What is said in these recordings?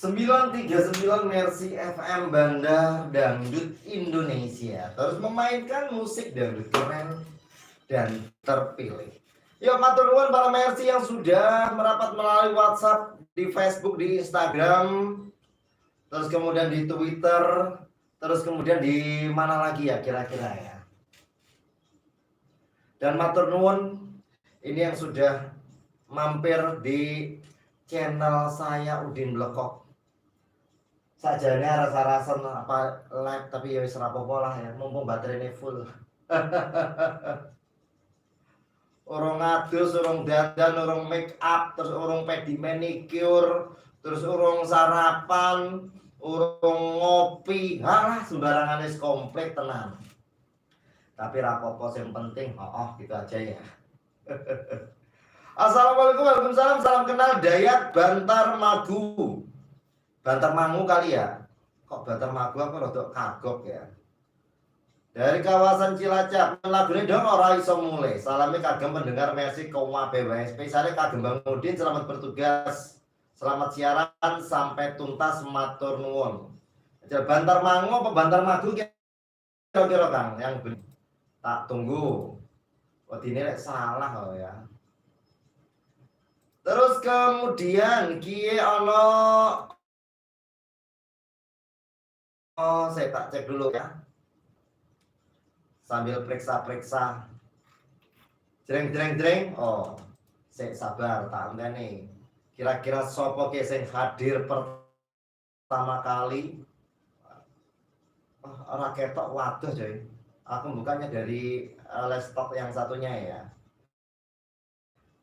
939 Mercy FM Bandar Dangdut Indonesia terus memainkan musik dangdut keren dan terpilih. Yuk, matur nuwun para Mercy yang sudah merapat melalui WhatsApp, di Facebook, di Instagram, terus kemudian di Twitter, terus kemudian di mana lagi ya kira-kira ya. Dan matur nuwun ini yang sudah mampir di channel saya, Udin Blekok. Sajane rasa-rasa apa live, tapi ya wis rapopo lah ya, mumpung baterainya full. Urung adus, urung dandan, urung make up, terus urung pedi manicure, terus urung sarapan, urung ngopi, halah, sembarangan, wis komplit tenan. Tapi rapopo, yang penting oh, gitu aja ya. Assalamualaikum, waalaikumsalam, salam kenal Dayat Bantar Magu. Bantar Mangu kali ya. Kok Bantar Magu, aku rada kagok ya. Dari kawasan Cilacap, lagunya dong, ora iso mulih. Salame kagem pendengar Mercy kabeh wae. Spesialnya kagem Bang Udin, selamat bertugas. Selamat siaran sampai tuntas, matur nuwun. Bantar Mangu apa Bantar Magu kira-kira, Kang? Yang benar. Tak tunggu. Wedine lek salah oh ya. Terus kemudian kiye ono. Oh, saya tak cek dulu ya. Sambil periksa-periksa. Jreng jreng jreng. Oh, saya sabar tak nih. Kira-kira sopo ke sing hadir pertama kali? Oh, ora ketok, waduh, coy. Aku bukannya dari laptop yang satunya ya.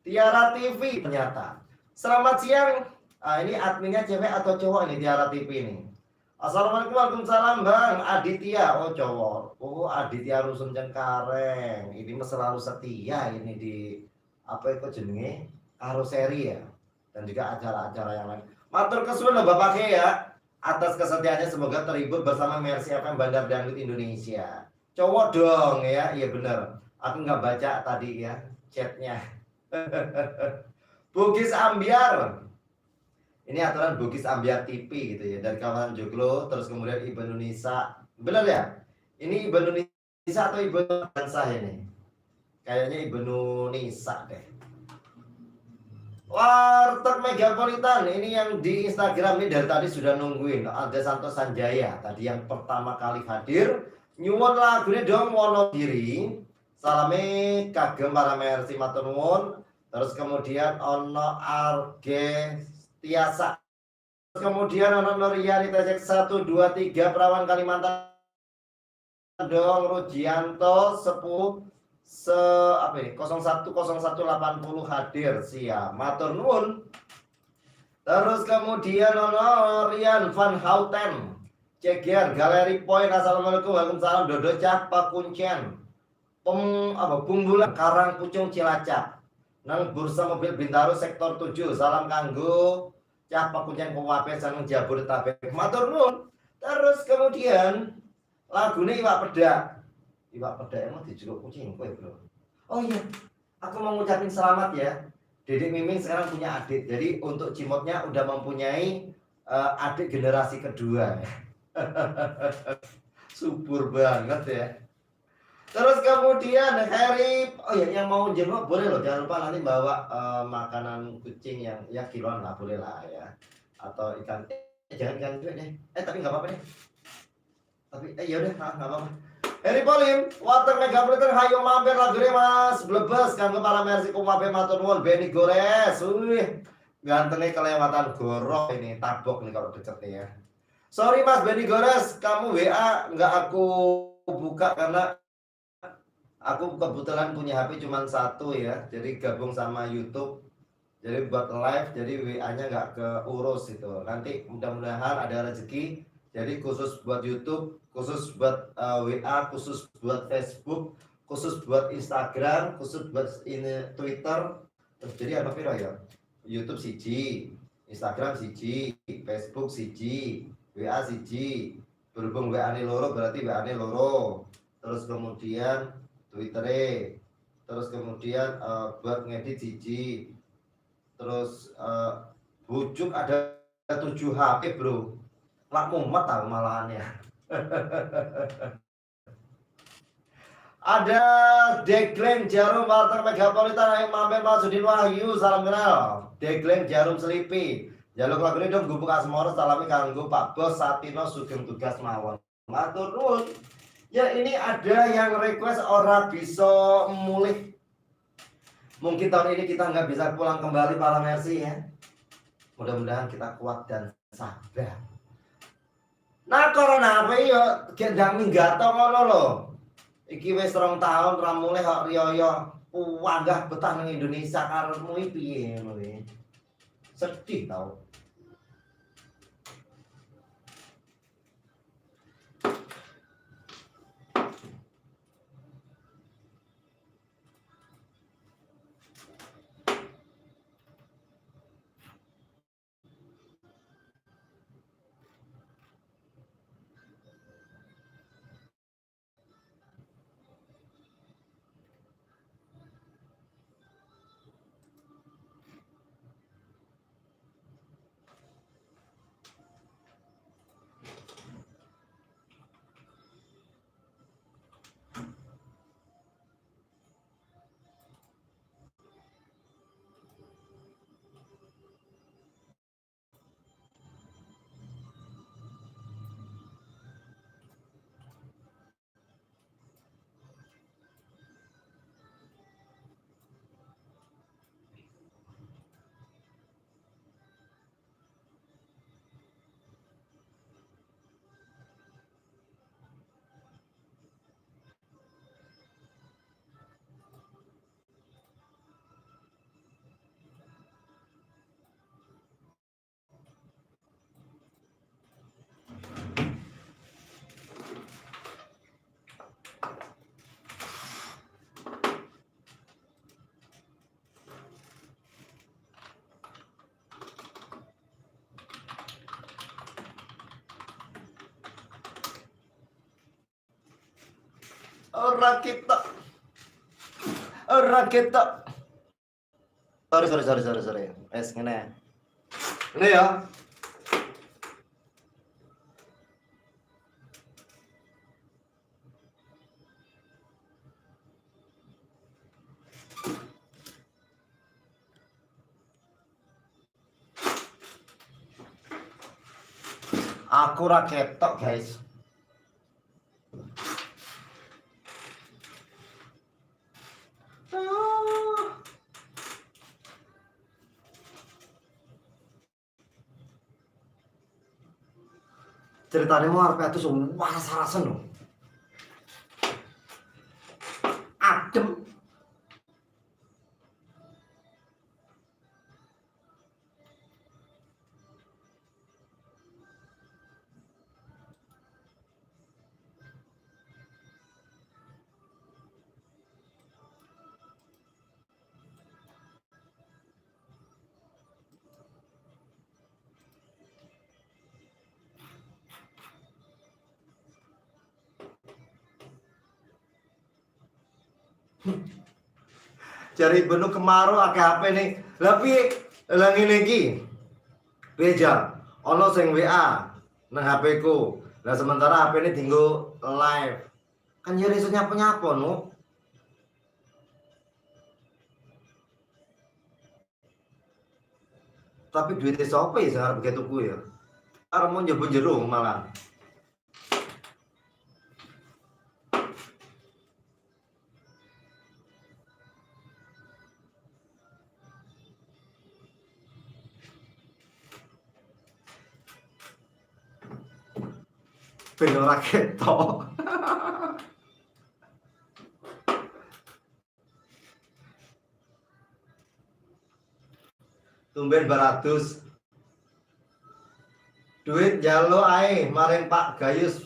Tiara TV ternyata. Selamat siang. Ah, ini adminnya cewek atau cowok ini, Tiara TV ini? Assalamualaikum, waalaikumsalam, Bang Aditya. Oh, cowok. Oh, Aditya Rusun Cengkareng. Ini mah selalu setia ini di apa itu jenenge? Karoseri ya. Dan juga acara-acara yang lain. Matur kesuwun loh, Bapak ya, atas kesetiaannya, semoga terhibur bersama Mercy FM Bandar Dangdut Indonesia. Cowok dong ya, iya bener. Aku nggak baca tadi ya chatnya. Bugis Ambyar. Ini aturan Bugis Ambyar TV gitu ya, dari kawasan Joglo, terus kemudian Ibu Nisa. Benar ya? Ini Ibu Nisa atau Ibu Ansah ini? Kayaknya Ibu Nisa deh. Warteg Megapolitan ini yang di Instagram ini dari tadi sudah nungguin. Ada Santo Sanjaya tadi yang pertama kali hadir. Nyuwun lagune dong, Wonogiri. Salame kagem para Mercy, matur nuwun. Terus kemudian ono Arge Tiasa. Terus kemudian ono Nuriani Tejek 1 2 3 Perawan Kalimantan dong, Rujianto 10 se apa ini 01 01 80 hadir, siap, matur nuwun. Terus kemudian ono Rian Van Houten Ceger Galeri Point. Assalamualaikum, waalaikumsalam. Dodo Cah Pakuncen Pem apa Bumbulan Karang Pucung Cilacap nang Bursa Mobil Bintaro sektor 7. Salam kanggo cah Pakuncen kabeh seneng Jabodetabek, matur nuwun. Terus kemudian lagune Iwak Pedak. Iwak pedak emang dijuluk kucing kowe, Bro? Oh iya, aku mau ngucapin selamat ya. Dedek Mimin sekarang punya adik. Jadi untuk Cimotnya udah mempunyai adik generasi kedua ya. Subur banget ya. Terus kemudian Harry, oh ya, yang mau jenguk boleh loh, jangan lupa nanti bawa makanan kucing yang ya kiloan lah, boleh lah ya. Atau ikan, eh, jangan ikan juga deh. Eh, tapi nggak apa-apa deh. Tapi eh ya udah nggak apa-apa. Harry Polim, Warteg Megapolitan, hayo mampir lagune Mas Blebes kanggo para Mercy kabeh, matur nuwun. Benny Gores. Wih, gantengnya kelewatan gorok ini, tabok nih kalau deket nih ya. Sorry Mas Benny Gores, kamu WA nggak aku buka karena aku kebetulan punya HP cuma satu ya, jadi gabung sama YouTube. Jadi buat live, jadi WA-nya nggak keurus itu. Nanti mudah-mudahan ada rezeki, jadi khusus buat YouTube, khusus buat WA, khusus buat Facebook, khusus buat Instagram, khusus buat ini Twitter. Terus jadi apa piro ya? YouTube siji, Instagram siji, Facebook siji, WA siji. Berhubung WA ini loro, berarti WA ini loro. Terus kemudian Twitter, terus kemudian buat ngedit siji, terus bujuk ada 7 HP, Bro. Lak mumet aku malahan ya. Ada Degleng Jarum Warteg Megapolitan, ayo mampir Mas Sudin Wahyu, salam kenal. Degleng Jarum Selipi. Jaluk lagu ini dong, Gubuk Asmoro, salami kanggo Pak Bos Satino sugeng tugas mawon. Matur nuwun. Ya, ini ada yang request ora bisa mulih. Mungkin tahun ini kita nggak bisa pulang kembali para Mercy ya. Mudah-mudahan kita kuat dan sabar. Nah, corona apa yo gendang minggato ngono lho. Iki wis 2 tahun ra mulih kok riyoyo puanggah betah nang Indonesia, karepmu iki piye ngono iki. Sedih tau. Ora ketok. Ora ketok. Sorry, sorry, sorry, sorry, sorry. Wes ngene. Ini ya. Aku ora ketok, guys. Ah. Ceritanya mau arep atus waras-warasen lho. Adem. Cari benu kemarau akeh HP nih. Lah piye? Lah ngene iki. Piye jar? Ono sing WA nang HP ku. Lah sementara HP ini dinggo live. Kan ya iso nyapo-nyapo no. Tapi duitnya sapa ya sing arep gawe tuku ya? Arep mau njebon jero malah. Ben ora ketok. Tumben baratus. Duit jaluk ae maring Pak Gayus.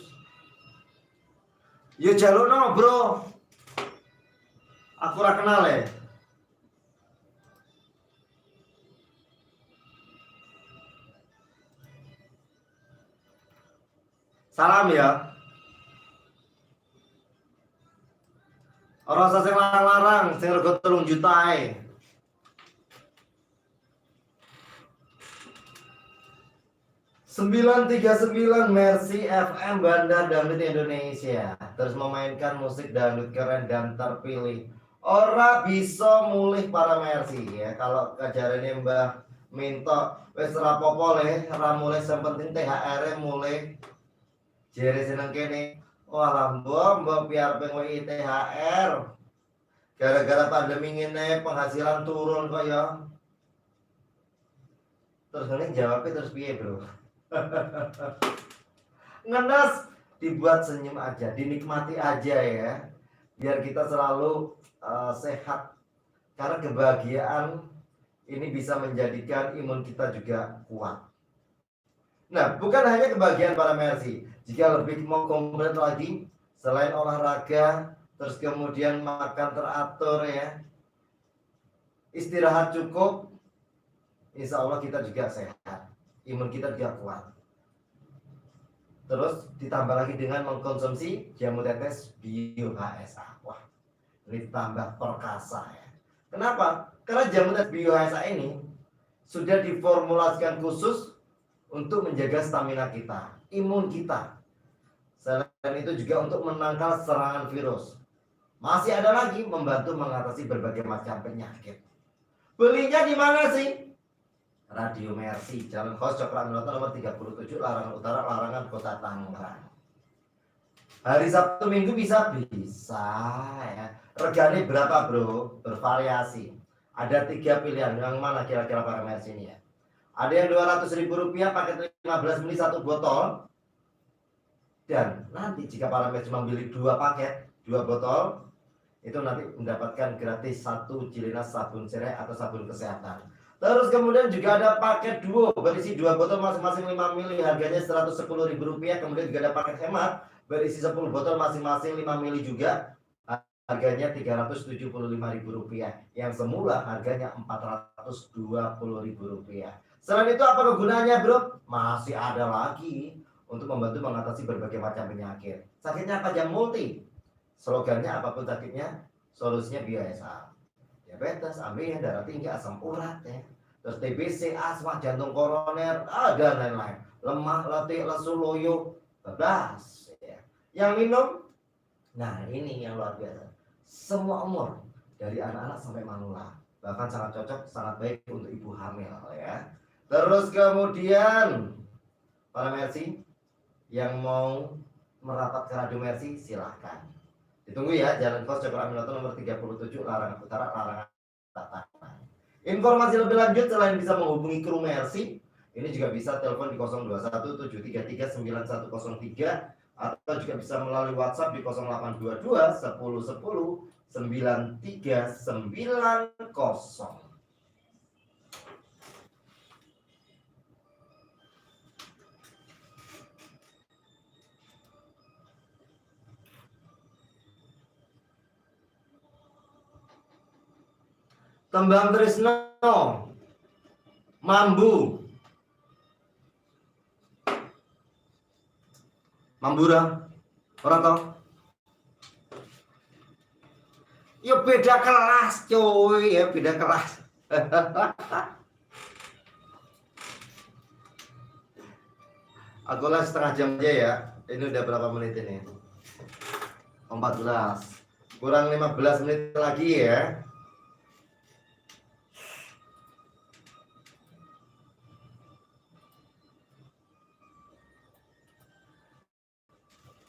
Ya jalukno, Bro. Aku ora kenal ya. Salam ya. Ora usah sing larang-larang, sing rego 3 juta ae. 939 Mercy FM Bandar Dangdut Indonesia terus memainkan musik dangdut keren dan terpilih. Ora bisa mulih para Mercy ya. Kalau kajarane Mbah Minto wis rapopo le, ra mulih sing penting THR mulih. Jere seneng kene. Walah mbok mbok biar pengen THR. Gara-gara pandemi ngene penghasilan turun kok ya. Terus ngene jawabnya terus piye, Bro? Ngenes dibuat senyum aja, dinikmati aja ya. Biar kita selalu sehat. Karena kebahagiaan ini bisa menjadikan imun kita juga kuat. Nah, bukan hanya kebahagiaan para Mercy. Jika lebih mau komplit lagi, selain olahraga, terus kemudian makan teratur ya, istirahat cukup, insya Allah kita juga sehat, imun kita juga kuat. Terus ditambah lagi dengan mengkonsumsi jamu tetes Bio HSA. Wah, ini tambah perkasa ya. Kenapa? Karena jamu tetes Bio HSA ini sudah diformulasikan khusus untuk menjaga stamina kita, imun kita. Selain itu juga untuk menangkal serangan virus. Masih ada lagi membantu mengatasi berbagai macam penyakit. Belinya di mana sih? Radio Mercy, Jalan Hos Cokroaminoto nomor 37, Larangan Utara, Larangan, Kota Tangerang. Hari Sabtu Minggu bisa bisa ya. Regane berapa, Bro? Bervariasi. Ada 3 pilihan. Yang mana kira-kira para Mercy ini ya? Ada yang Rp200.000 paket 15 mili 1 botol. Dan nanti jika para Mercy membeli 2 paket, 2 botol, itu nanti mendapatkan gratis 1 jilina sabun cerai atau sabun kesehatan. Terus kemudian juga ada paket duo berisi 2 botol masing-masing 5 mili, harganya Rp110.000. Kemudian juga ada paket hemat berisi 10 botol masing-masing 5 mili juga, harganya Rp375.000. Yang semula harganya Rp420.000. Selain itu apa kegunaannya, Bro? Masih ada lagi untuk membantu mengatasi berbagai macam penyakit. Sakitnya apa aja? Multi. Slogannya apapun sakitnya, solusinya biasa. Diabetes, ambeien, darah tinggi, asam urat ya. Terus TBC, asma, jantung koroner, dan lain-lain. Lemah, letih, lesu, loyo, bablas ya. Yang minum, nah ini yang luar biasa. Semua umur, dari anak-anak sampai manula. Bahkan sangat cocok, sangat baik untuk ibu hamil ya. Terus kemudian para Mercy yang mau merapat ke Radio Mercy silahkan. Ditunggu ya, Jalan Kos Cokroaminoto nomor 37, Larangan Utara, Larangan Tangerang. Informasi lebih lanjut selain bisa menghubungi kru Mercy, ini juga bisa telepon di 021 733 9103 atau juga bisa melalui WhatsApp di 0822 10 10 9390. Tembang Trisno, Mambu, Mambura, orang tau? Ya beda kelas cuy, ya beda kelas. Aku lah setengah jam aja ya. Ini udah berapa menit ini? 14. Kurang 15 menit lagi ya.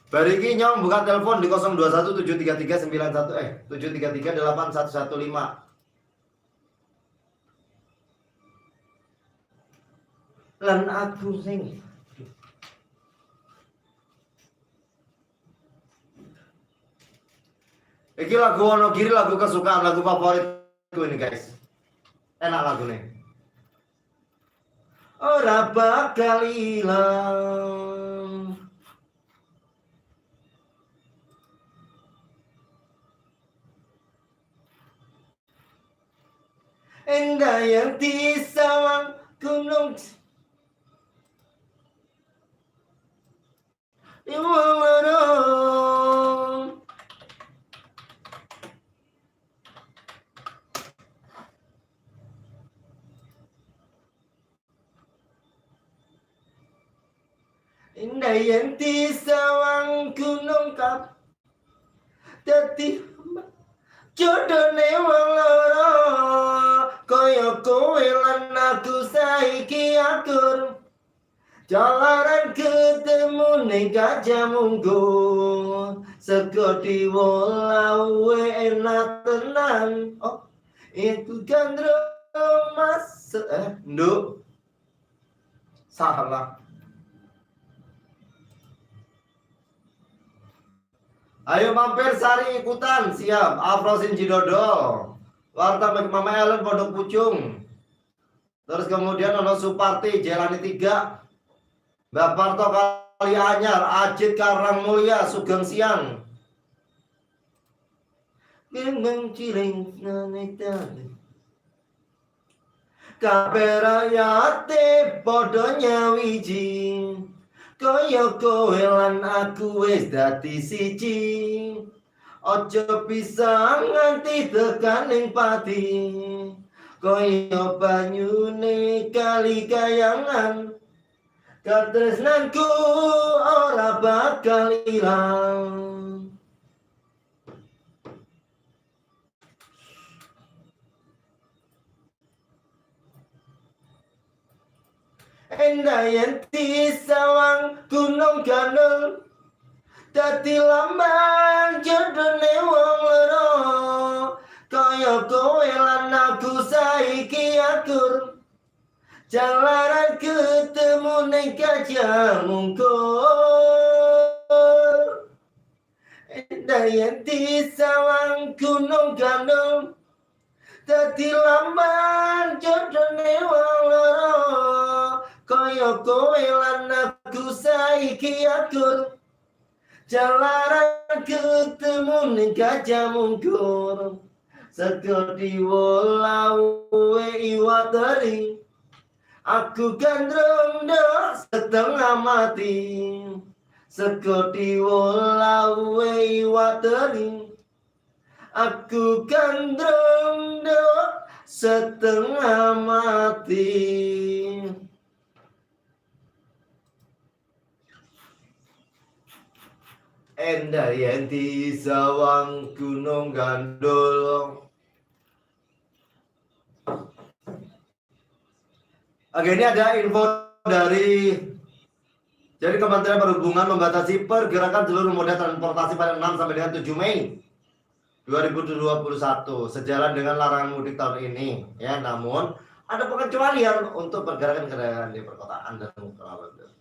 Bariki nyong buka telepon di 021 733 91 733 8115. Lan aku sing iki lagu Wonogiri, lagu kesukaan, lagu favoritku ini guys. Enak lagunya. Ora bakal ilang. Indah yang disawang gunung Iwang. Indah yen sawang gunung kap dadi jodone wong loro kaya kowe lan aku saiki akur jalaran ketemu ning Gajah Mungkur sego diwolawe enak tenan. Oh, itu gandrung mas nduk salah. Ayo mampir Sari ikutan, siap. Afrosin Cidodo. Warta Mama Ellen Pondok Pucung. Terus kemudian ono Suparti Jelani 3. Mbak Parto Kali Anyar, Ajit Karangmulya, Sugeng Siang. Geng ciling kabeh rakyate padha nyawiji. Kaya kowe lan aku wis dadi siji. Aja bisa nganti tekaning pati. Kaya banyune kali kayangan. Katresnanku ora bakal ilang. Endah yen sawang gunung ganel dadi lambang jodone wong loro kaya kowe lan aku saiki akur jalaran ketemu ning Gajah Mungkur. Endah yen sawang gunung ganel dadi lambang jodone wong loro kaya kowe lan aku saiki akur jalaran ketemu ning Gajah Mungkur sego diwolawe iwak teri aku gandrung dok setengah mati sego diwolawe iwak teri aku gandrung dok setengah mati. Endah yen sawang gunung gandul. Oke, ini ada info dari jadi Kementerian Perhubungan membatasi pergerakan seluruh moda transportasi pada 6 sampai dengan 7 Mei 2021 sejalan dengan larangan mudik tahun ini ya. Namun ada pengecualian untuk pergerakan kendaraan di perkotaan dan kepulauan.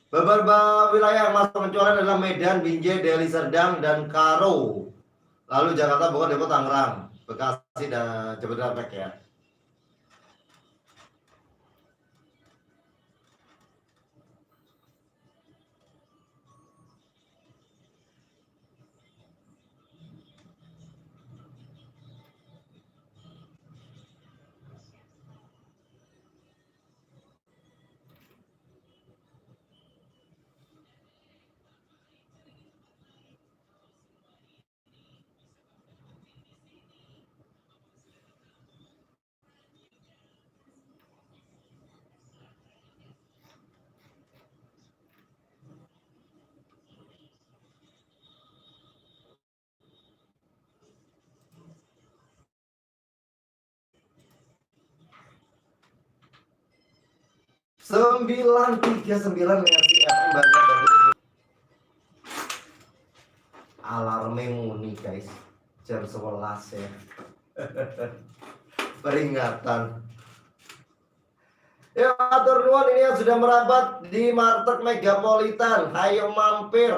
Beberapa wilayah yang masuk pengecualian adalah Medan, Binjai, Deli Serdang, dan Karo. Lalu Jakarta, Bogor, Depok, Tangerang, Bekasi, dan Jabodetabek ya. 939 ngasih FM banyak dari alarme muni guys, jam 11 ya. Peringatan. Ya, atur nuwun ini yang sudah merapat di Martek Megapolitan. Ayo mampir.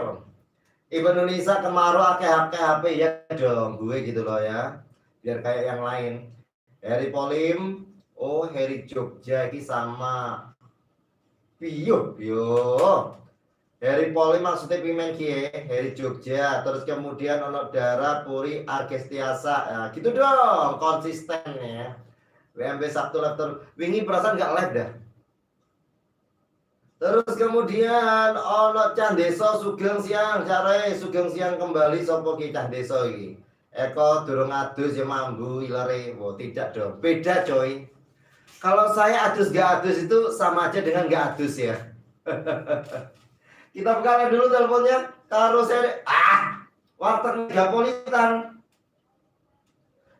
Ibu Indonesia kemarau akeh akeh HP ya dong gue gitu loh ya. Biar kayak yang lain. Heri Polim, oh Heri Jogja ini sama Piyo, piyo. Heri Polim maksudnya pimen kie, Heri Jogja, terus kemudian ono Dara Puri Argestiasa. Ya, gitu dong, konsisten ya. WMB Sabtu live ter wingi perasaan nggak live dah. Terus kemudian ono Cah Desa Sugeng Siang, care Sugeng Siang kembali sapa ki Cah Desa iki. Eko durung adus ya mambu ilere. Oh, tidak dong, beda coy. Kalau saya adus gak adus itu sama aja dengan gak adus ya. Kita buka dulu teleponnya. Taruh saya Warteg Megapolitan.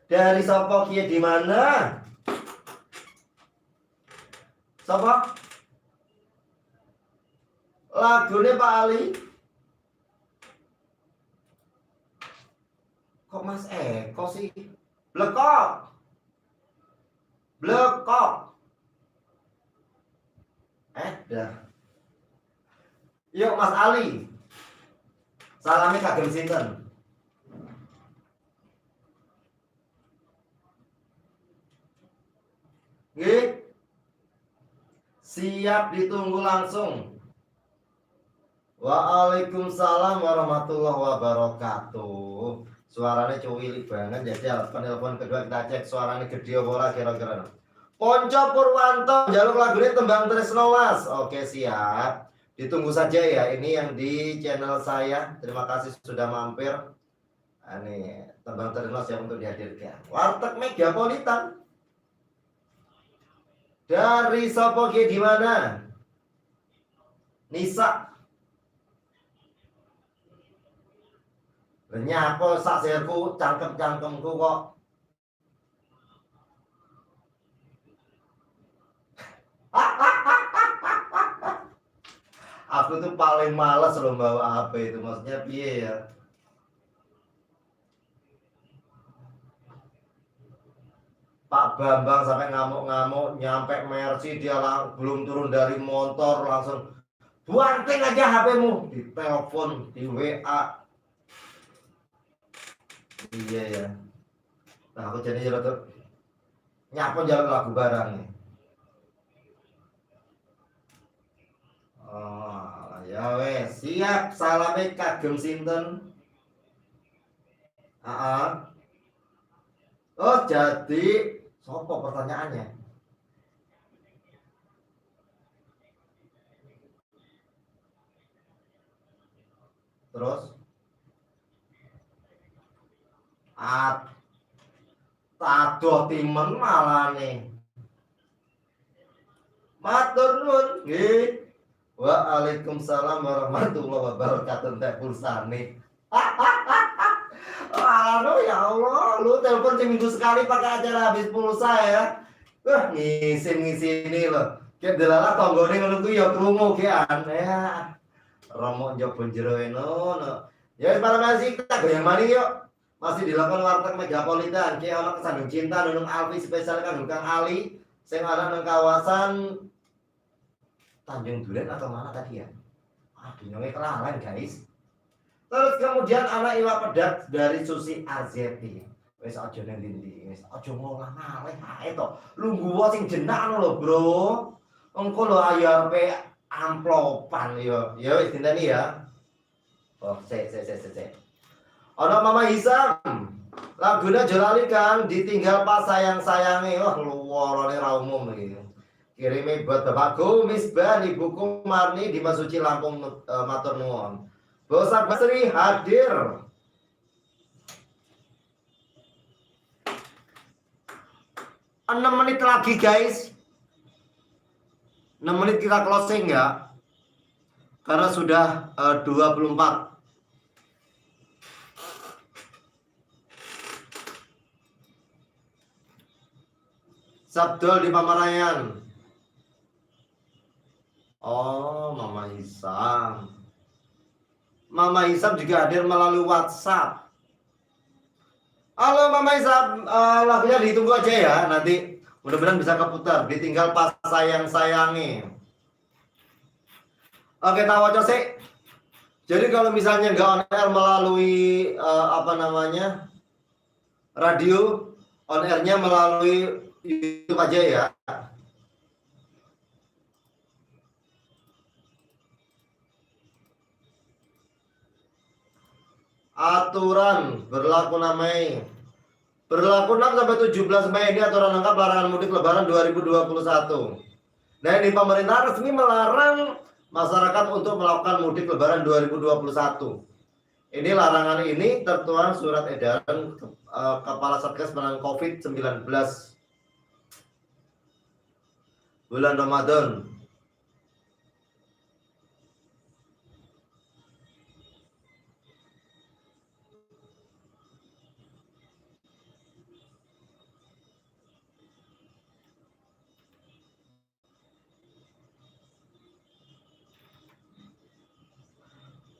Dari sopo kiye di mana? Sopo? Lagunya Pak Ali. Kok Mas Eko sih? Blekok. Blekok. Dah. Yuk Mas Ali. Salamnya kagem sinten? Nggih. Siap ditunggu langsung. Waalaikumsalam warahmatullahi wabarakatuh. Suaranya cuwilik banget, jadi penelpon kedua kita cek suaranya gede apa ora kira-kira. Ponco Purwanto jaluk lagunya Tembang Tresno Mas. Oke, siap. Ditunggu saja ya, ini yang di channel saya. Terima kasih sudah mampir. Nah, ini Tembang Tresno siap untuk dihadirkan. Warteg Megapolitan. Dari sopo di mana? Nisa. Nyapo sak serku cangkem-cangkemku kok. Aku tuh paling males loh bawa HP itu, maksudnya piye ya? Pak Bambang sampai ngamuk-ngamuk, nyampe Mercy dia belum turun dari motor langsung buanting aja HP-mu, di telepon, di WA. Iya ya. Nah, aku jadi tuh nyapon jalan lagu barang nih. Oh, ya wes, siap. Salame kagem sinten? Ah. Oh, jadi sopo pertanyaannya? Terus adoh timen malane. Matur nuwun nggih. Waalaikumsalam warahmatullahi wabarakatuh. Entek pulsane. Aduh ya Allah, lu telepon seminggu sekali pakai acara habis pulsa ya. Wah, ngisin-ngisini loh. Kayak delalah tanggane ngono kuwi ya krungu ki aneh. Romo njaba jero ngono. Ya para masih kita goyang maning yuk. Masih dilakukan Warteg Megapolitan. Ki ana Kesandung Cinta Nunung Alfi spesial kanggo Kang Ali sing ana nang kawasan Tanjung Duren atau mana tadi ya? Aduh, nyonge kelalen guys. Terus kemudian anak iwak pedas dari Susi Arzeti. Wis aja nang ndi, wis aja ngolah-ngalih ae to. Lungguh sing jenak ngono lho, Bro. Engko lho ayo arepe amplopan yo. Ya wis dinteni ya. Oh, sik sik sik sik. Ana Mama Hisam. Lagune aja lali Kang, ditinggal pas sayang-sayange. Wah, luwarane ra umum iki. Kirimi buat bapakku Misbah, ibuku Marni di Masuci Lampung, matur nuwun. Bosak Basri hadir. 6 menit lagi guys. 6 menit kita closing ya. Karena sudah 24. Sabdol di Pamarayan. Oh, Mama Hisam. Mama Hisam juga hadir melalui WhatsApp. Halo Mama Hisam, lagunya ditunggu aja ya nanti. Mudah-mudahan bisa keputar. Ditinggal pas sayang-sayangi. Oke, tak waca sih. Jadi kalau misalnya nggak on air melalui apa namanya radio, on airnya melalui YouTube aja ya. Aturan berlaku 6 Mei. Berlaku 6 sampai 17 Mei ini aturan lengkap larangan mudik Lebaran 2021. Nah, ini pemerintah resmi melarang masyarakat untuk melakukan mudik Lebaran 2021. Ini larangan ini tertuang surat edaran Kepala Satgas Penanganan COVID-19. bulan Ramadan.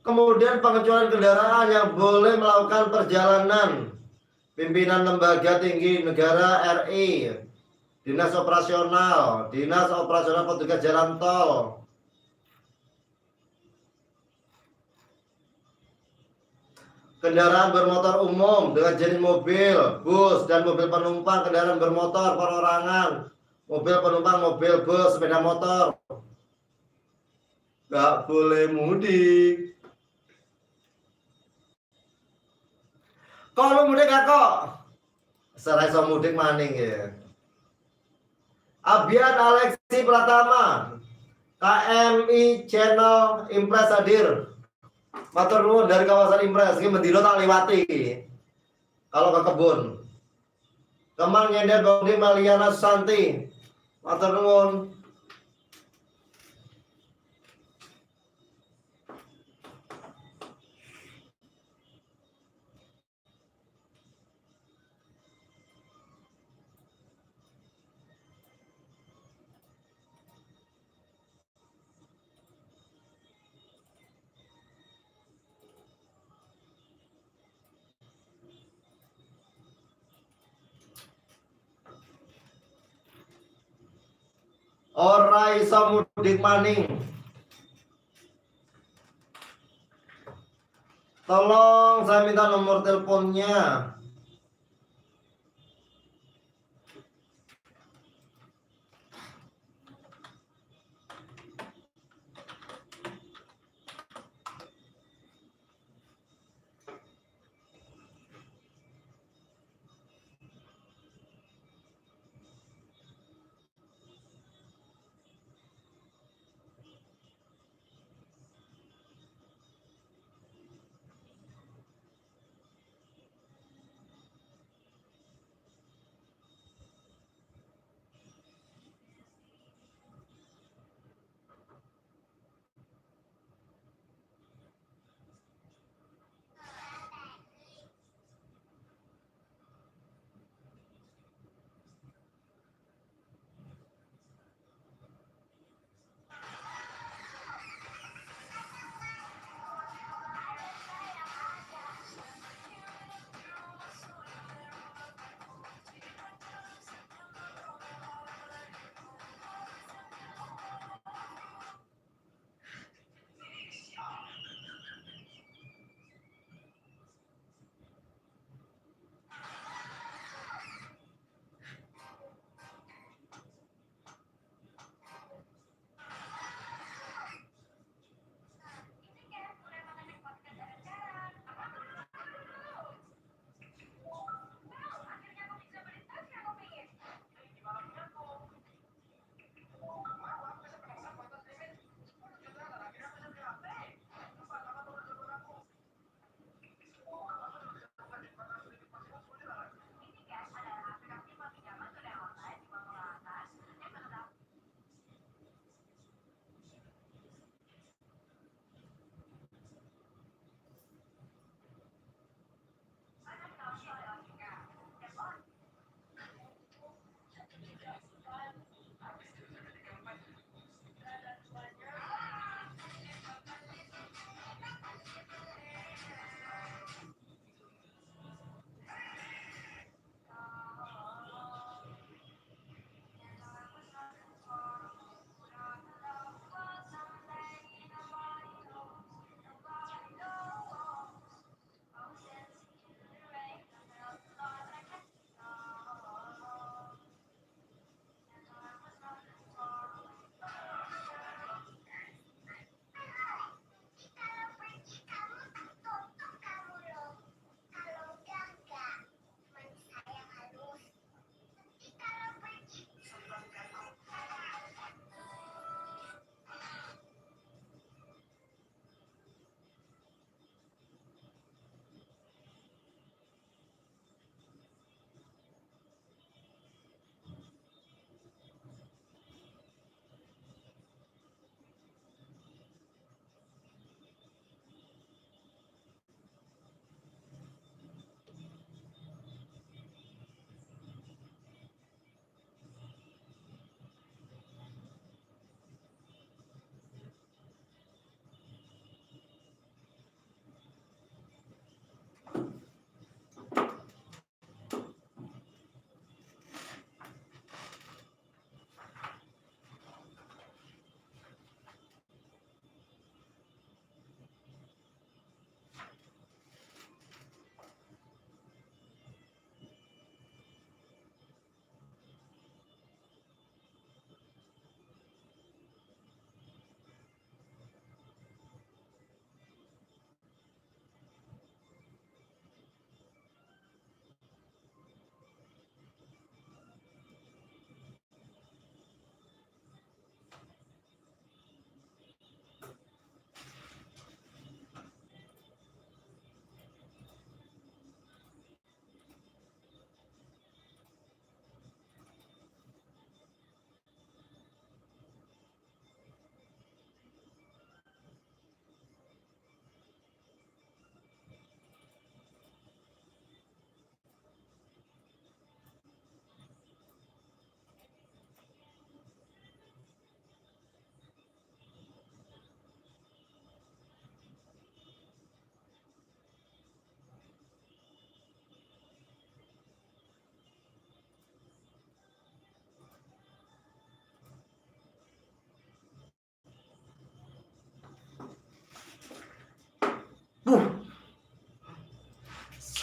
Kemudian pengecualian kendaraan yang boleh melakukan perjalanan pimpinan lembaga tinggi negara RI, dinas operasional petugas jalan tol, kendaraan bermotor umum dengan jenis mobil, bus, dan mobil penumpang, kendaraan bermotor perorangan, mobil penumpang, mobil bus, sepeda motor, nggak boleh mudik. Kalau mudik gak kok? Serai so mudik maning ya. Abian Alexi Pratama, KMI Channel Impres hadir. Matur nuwun dari kawasan Impres, iki mendino tak liwati. Kalau ke kebun. Kemang Nyender Bangdi Maliana Susanti. Matur nuwun. Ora iso mudik maning. Tolong saya minta nomor teleponnya.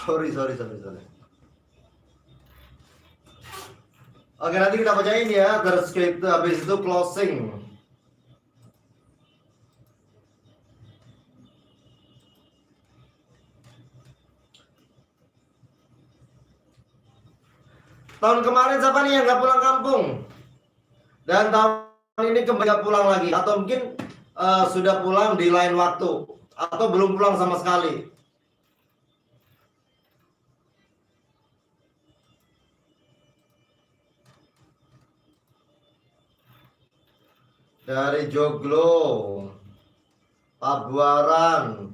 Sorry, sorry, sorry, sorry. Oke, nanti kita bacain ya. Terus habis itu closing. Tahun kemarin siapa nih yang nggak pulang kampung? Dan tahun ini kembali nggak pulang lagi? Atau mungkin sudah pulang di lain waktu? Atau belum pulang sama sekali? Dari Joglo, Pabuaran,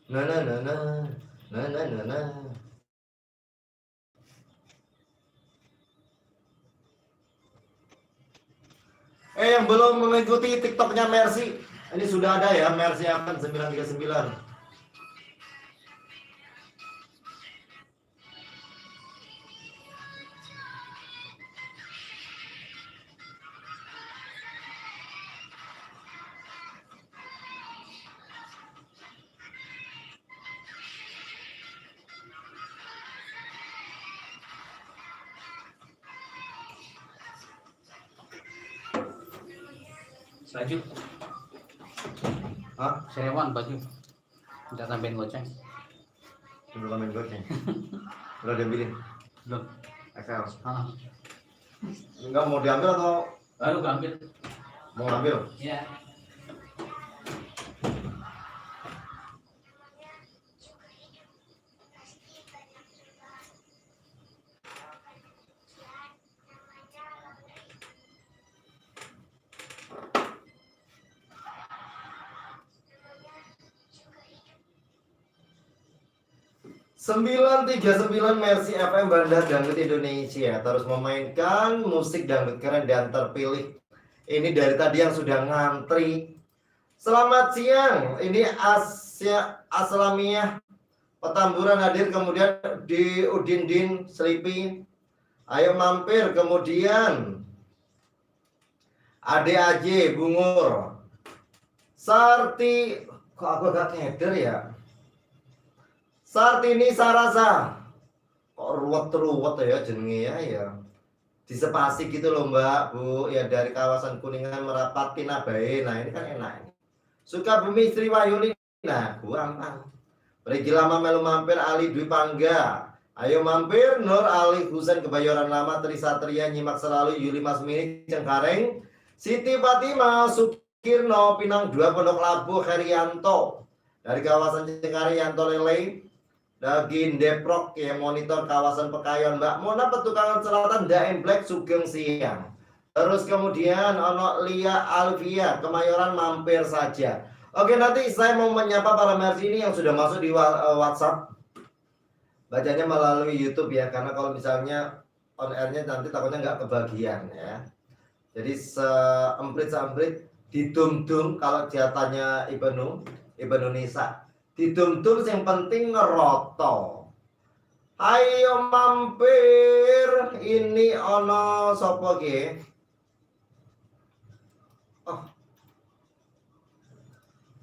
na na na na na na na na. Yang belum mengikuti TikToknya Mercy, ini sudah ada ya, Mercy FM 939. Baju. Hah? Serewan baju. Udah tambahin goceng. Udah tambahin goceng. Udah diambilin? Belum. XL. Ah. Enggak mau diambil atau? Baru gua ambil. Mau ngambil? Iya. 939 Mercy FM Bandar Dangdut Indonesia terus memainkan musik dangdut keren dan terpilih. Ini dari tadi yang sudah ngantri. Selamat siang, ini Asia Aslamiyah Petamburan hadir, kemudian di Udin Din Selipi. Ayo mampir, kemudian ADAJ Bungur. Sarti, kok aku agak keder ya? Sartini Sarasa, kok ruwet-ruwet ya jenenge ya, ya. Disepasi gitu loh Mbak, Bu, ya dari kawasan Kuningan merapat Tinabae. Nah, ini kan enak ini. Sukabumi Sri Wahyuni. Nah, gampang. Pergi lama melu mampir Ali Dwi Pangga. Ayo mampir Nur Ali Husain Kebayoran Lama, Trisatria nyimak selalu Yuli Masmini Cengkareng, Siti Fatima Sukirno Pinang 2 Pondok Labu Herianto dari kawasan Cengkareng Yanto Lele. Daging Deprok ya monitor kawasan Pekayon Mbak Mona Petukangan Selatan Daim Black Sugeng Siang. Terus kemudian ono Lia Alvia Kemayoran mampir saja. Oke, nanti saya mau menyapa para Mercy ini yang sudah masuk di WhatsApp. Bacanya melalui YouTube ya, karena kalau misalnya on airnya nanti takutnya nggak kebagian ya. Jadi seemprit-seemprit didum-dum kalau jatahnya Ibnu Nisa. Didum-dum yang penting ngeroto. Ayo mampir, ini ono sopo ki? Oh.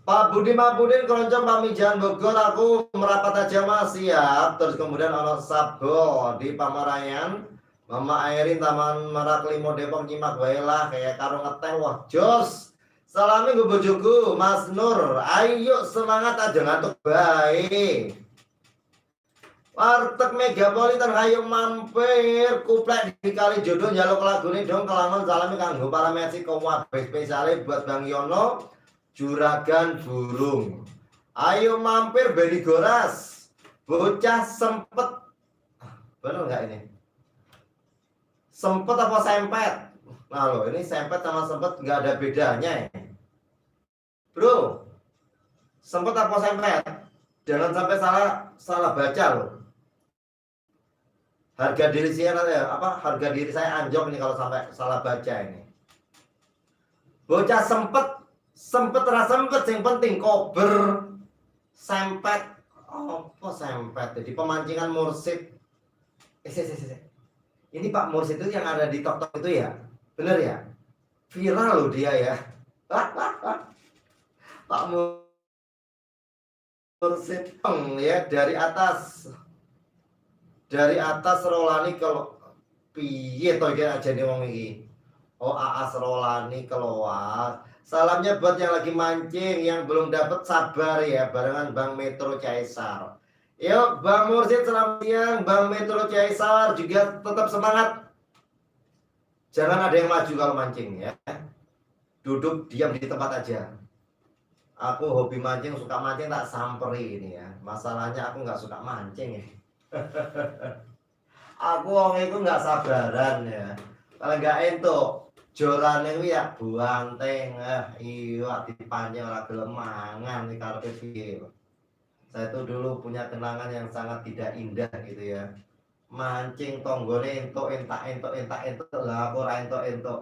Pak Budi Mabudin Keroncong Pamijahan Bogor, aku merapat aja Mas, siap. Terus kemudian ono Sabo di Pamarayan, Mama Airin Taman Merak Limo Depok nyimak wae lah kayak karo ngeteh wah jos. Salami gue bojoku Mas Nur, ayo semangat aja ngantuk bae. Warteg Megapolitan ayo mampir, kuplek di kali jodoh njaluk lagune dong kelangon salami kanggo para Mercy kabeh spesiale buat Bang Yono Juragan Burung. Ayo mampir Beni Goras. Bocah sempet. Bener nggak ini? Sempet apa sempet? Nah loh, ini sempet sama sempet nggak ada bedanya ya. Bro, sempet apa sempet? Jangan sampai salah baca loh. Harga diri saya apa? Harga diri saya anjlok nih kalau sampai salah baca ini. Bocah sempet, sempet ra sempet, yang penting kober sempet. Apa sempet? Jadi pemancingan mursid. Eh, se, se, se. Ini Pak Mursid itu yang ada di TikTok itu ya? Bener ya? Viral loh dia ya. Pak Mursid ya dari atas. Dari atas Rolani kalau piye to iki ajane wong iki. Oh, Aas Rolani keluar. Salamnya buat yang lagi mancing, yang belum dapat sabar ya, barengan Bang Metro Caesar. Yuk, Bang Mursid selamat siang, Bang Metro Caesar juga tetap semangat. Jangan ada yang maju kalau mancing ya. Duduk diam di tempat aja. Aku hobi mancing, suka mancing tak samperi ini ya. Masalahnya aku nggak suka mancing ya. Aku wong itu nggak sabaran ya. Kalau nggak entuk jorane kuwi ya buanteng, iwak dipancing ora gelem mangan iki karepe piye. Saya tuh dulu punya kenangan yang sangat tidak indah gitu ya. Mancing tonggone entuk entak entuk entak entuk lah aku ora entuk entuk.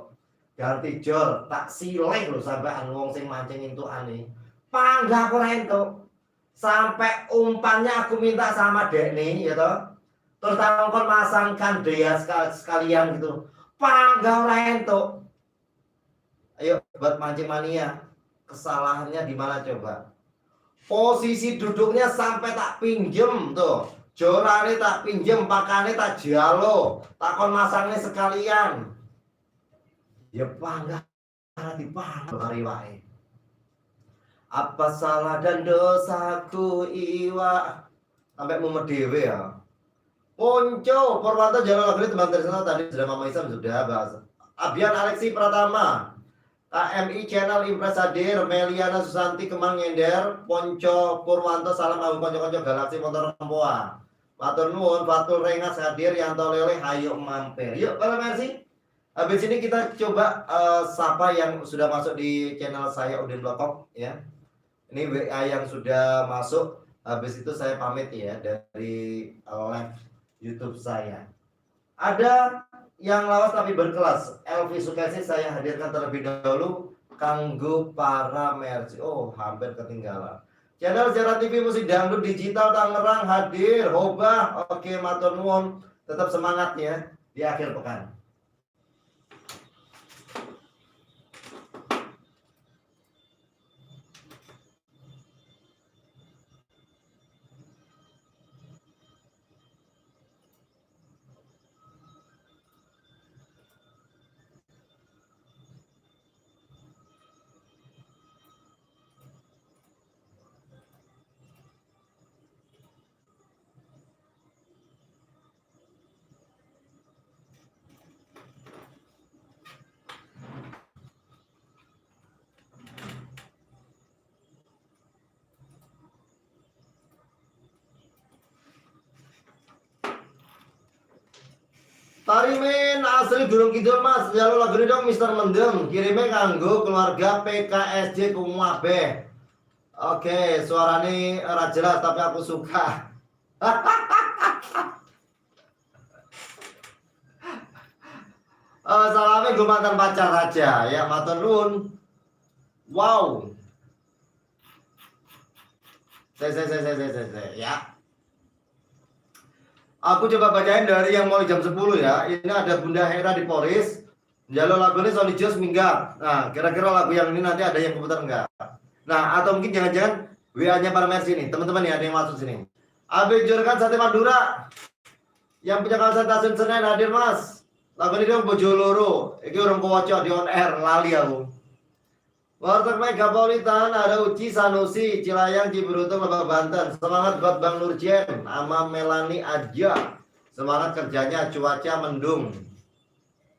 Ganti jor tak sileh lho sampean wong sing mancing entukane. Panggah aku ora entuk. Sampai umpannya aku minta sama dekne ya toh. Terus tak masangkan dia sekalian gitu. Panggah ora entuk. Ayo buat mancing mania, kesalahannya di mana coba? Posisi duduknya sampai tak pinjem tuh. Jorane tak pinjem, pakane tak jalo, tak kon masangnya sekalian. Ya panggah dipanggah wae. Apa salah dan dosaku iwa sampai mumet dhewe ya. Ponco Purwanto jalan lagu ini teman tersebut tadi sudah Mama Isam sudah bahas. Abian Alexi Pratama, KMI Channel Impres hadir, Meliana Susanti Kemang Nyender, Ponco Purwanto salam aku konco-konco Galaksi Motor Rempoa. Matur nuwun, Fatul Rengas hadir, Yanto Lele hayo mampir. Yuk para Mercy. Habis ini kita coba sapa yang sudah masuk di channel saya Udin Blekok ya. Ini WA yang sudah masuk. Habis itu saya pamit ya dari live YouTube saya. Ada yang lawas tapi berkelas, Elvi Sukesi saya hadirkan terlebih dahulu kanggo para Mercy. Oh, hampir ketinggalan. Channel Sejarah TV Musik Dangdut Digital Tangerang hadir. Hobah, oke matur nuwun. Tetap semangat ya di akhir pekan. Tarimin asli Gunung Kidul Mas, jalur lagu ini dong Mister Mendem, kirimnya kanggo keluarga PKSJ Kumabeh. Oke, suaranya ora jelas tapi aku suka. Salamnya gue mantan pacar aja ya, matur nuwun. Wow. Se se se se se se ya. Aku coba bacain dari yang mulai jam 10 ya. Ini ada Bunda Hera di Poris. Jalur lagu ini Sony Jos minggat. Nah, kira-kira lagu yang ini nanti ada yang komputer enggak? Nah, atau mungkin jangan-jangan WA-nya para Mercy nih. Teman-teman ya, ada yang masuk sini. Abe Jurkan Sate Madura. Yang punya kawasan Stasiun Senen hadir, Mas. Lagu ini dong Bojo Loro. Iki urung kewoco di on air, lali aku. Warteg Megapolitan ada Uci Sanusi, Cilayang, Ciberuntung, Lebak Banten. Semangat buat Bang Nurjen sama Melani aja. Semangat kerjanya, cuaca mendung.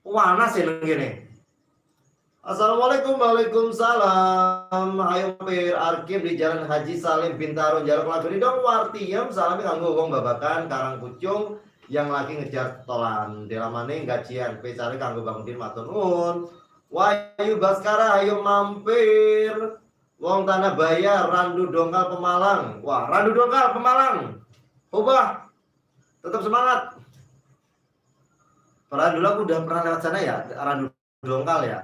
Panas ya gini. Assalamualaikum, waalaikumsalam. Ayo mampir Arkib di Jalan Haji Salim Bintaro. Jalur lagu ini dong Wartiem, salamnya kanggo wong Babakan Karangpucung yang lagi ngejar tolan. Delamane gajian, pesare kanggo Bang Udin matur nuwun. Wahyu Baskara ayo mampir. Wong Tanah Baya, Randu Dongkal Pemalang. Wah, Randu Dongkal Pemalang. Ubah. Tetap semangat. Pernah dulu aku udah pernah lewat sana ya, Randu Dongkal ya.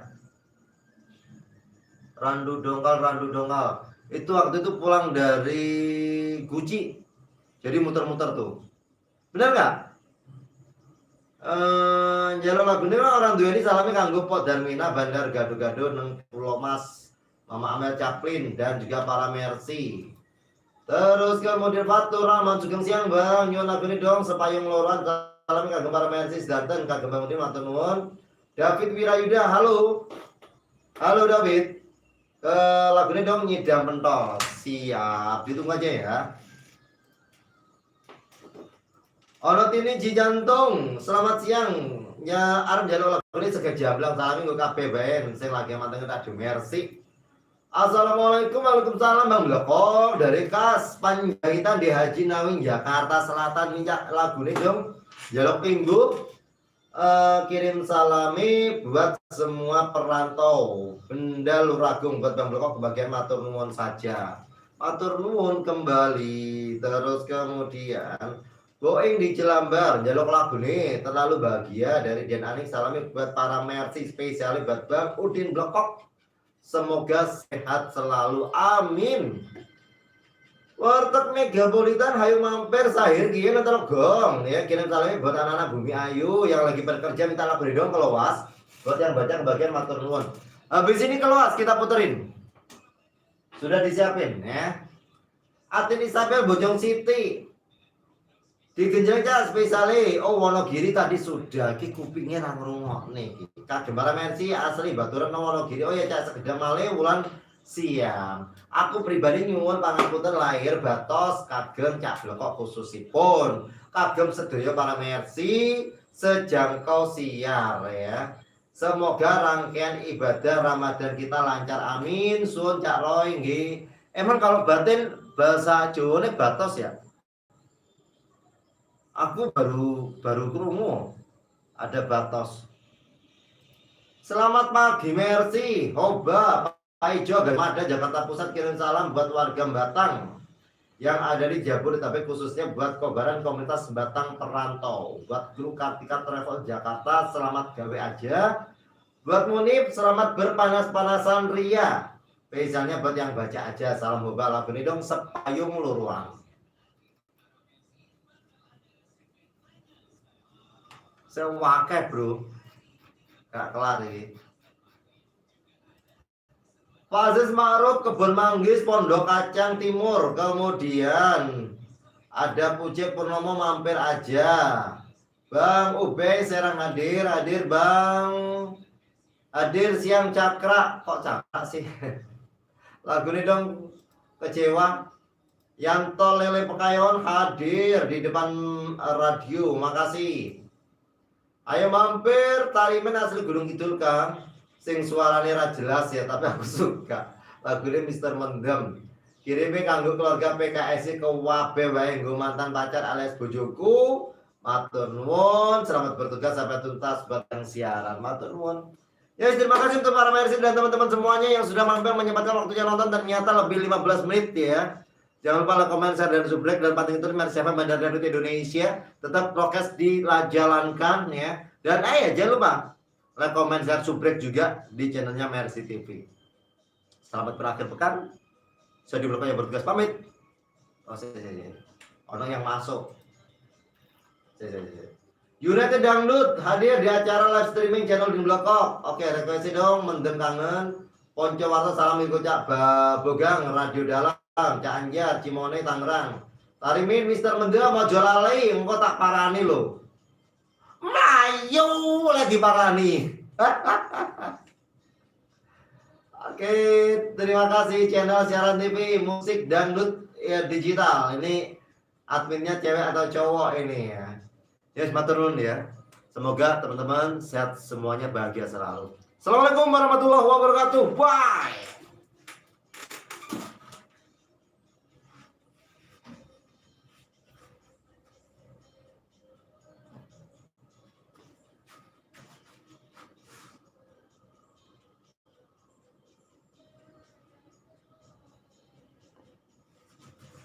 Randu Dongkal, Randu Dongkal. Itu waktu itu pulang dari Guci. Jadi muter-muter tuh. Benar nggak? Njaluk lagune ora duweni, salame kanggo Pok Darmina Bandar Gado-Gado nang Pulau Mas, Mama Amel Chaplin dan juga para Mercy. Terus kemudian Fatur Rahman, sugeng siang Bang, nyuwun lagune dong Sepayung Loran, salame kanggo para Mercy sedanten, kagem Bang Udin, matur nuwun. David Wirayuda, halo. Halo David. Lagune dong Nyidam Pentos. Siap, ditunggu aja ya. Ono Tini Ji Jantung, selamat siang. Ya arep njaluk lagune Sega Jamblang, salami nggo kabeh bae sing lagi mantengin Radio Mercy. Assalamualaikum, waalaikumsalam Bang Bloko dari Kas Panjaitan di Haji Nawing Jakarta Selatan, minta lagune dong. Jaluk pinggu, kirim salami buat semua perantau Benda Luragung, buat Bang Bloko kebagian, matur nuwun saja. Matur nuwun kembali. Terus kemudian Boeing di Jelambar, jaluk lagu nih, Terlalu Bahagia dari Dian Aning, salami buat para Mercy, spesial buat Bang Udin Blekok. Semoga sehat selalu, amin. Warteg Megapolitan hayu mampir sahir kiye nonton gong ya, kirim salamnya buat anak-anak Bumi Ayu yang lagi bekerja, minta lagu dong kalau was buat yang baca kebagian, matur nuwun. Habis ini keluas kita puterin, sudah disiapin ya. Atin Isabel Bojong City digenjreng cak spesiale, oh Wonogiri tadi sudah, ki kupingnya ra ngrungokne iki. Kagem para Mercy asli Baturan Wonogiri. Oh ya cak, sekedar male wulan siang. Aku pribadi nyuwun pangapunten lahir batos kagem Cak Blekok khususipun. Kagem sedaya para Mercy sejangkau siar ya. Semoga rangkaian ibadah Ramadan kita lancar, amin. Suwun Cak Roy nggih. Emang kalau batin bahasa Jawa ini batos ya? Aku baru baru krungu ada batos. Selamat pagi Mercy, Hoba, Pak Ijo, ada Jakarta Pusat, kirim salam buat warga Batang yang ada di Jabodetabek, khususnya buat kobaran komunitas Batang Perantau. Buat grup Kartika Travel Jakarta, selamat gawe aja. Buat Munib, selamat berpanas-panasan ria. Spesialnya buat yang baca aja, salam hoba, lagu ini dong Sepayung Luruan. Saya wakeh bro, gak kelar ini. Pak Aziz Ma'ruf Kebun Manggis Pondok Kacang Timur. Kemudian ada Puji Purnomo mampir aja. Bang Ubey Serang hadir, hadir Bang. Hadir siang Cakra. Kok Cakra sih? Lagu ini dong Kecewa. Yanto Lele Pekayon hadir di depan radio. Makasih. Ayo mampir Tarimen asli Gunung Kidul Kang. Sing suaranya ra jelas ya, tapi aku suka. Lagunya Mister Mendem. Kirime kanggo keluarga PKS ke wabe wae nggo mantan pacar alias bojoku. Matur nuwun, selamat bertugas sampai tuntas buat yang siaran. Matur nuwun. Ya, terima kasih untuk para Mercy dan teman-teman semuanya yang sudah mampir menyempatkan waktunya nonton, ternyata lebih 15 menit ya. Jangan lupa like, comment, share, dan subscribe dan pantengin terus Mercy FM Bandar Dangdut Indonesia. Tetap prokes dijalankan ya. Dan jangan lupa like, comment, share, subscribe juga di channelnya Mercy TV. Selamat berakhir pekan. Saya di belakang yang bertugas pamit. Oh, saya. Orang yang masuk. Saya. United Dangdut hadir di acara live streaming channel di Blekok. Oke, request dong Mendem Kangen. Ponco Warto salam ikut Cak Bogang Radio Dalam, Cak Anjar, Cimone Tangerang. Tarimin Mister Mendem ojo lali, engko tak parani lho. Mlayu lagi parani. Oke, terima kasih channel siaran TV musik dangdut ya, digital. Ini adminnya cewek atau cowok ini ya? Ya, matur nuwun ya. Semoga teman-teman sehat semuanya, bahagia selalu. Assalamualaikum warahmatullahi wabarakatuh. Bye.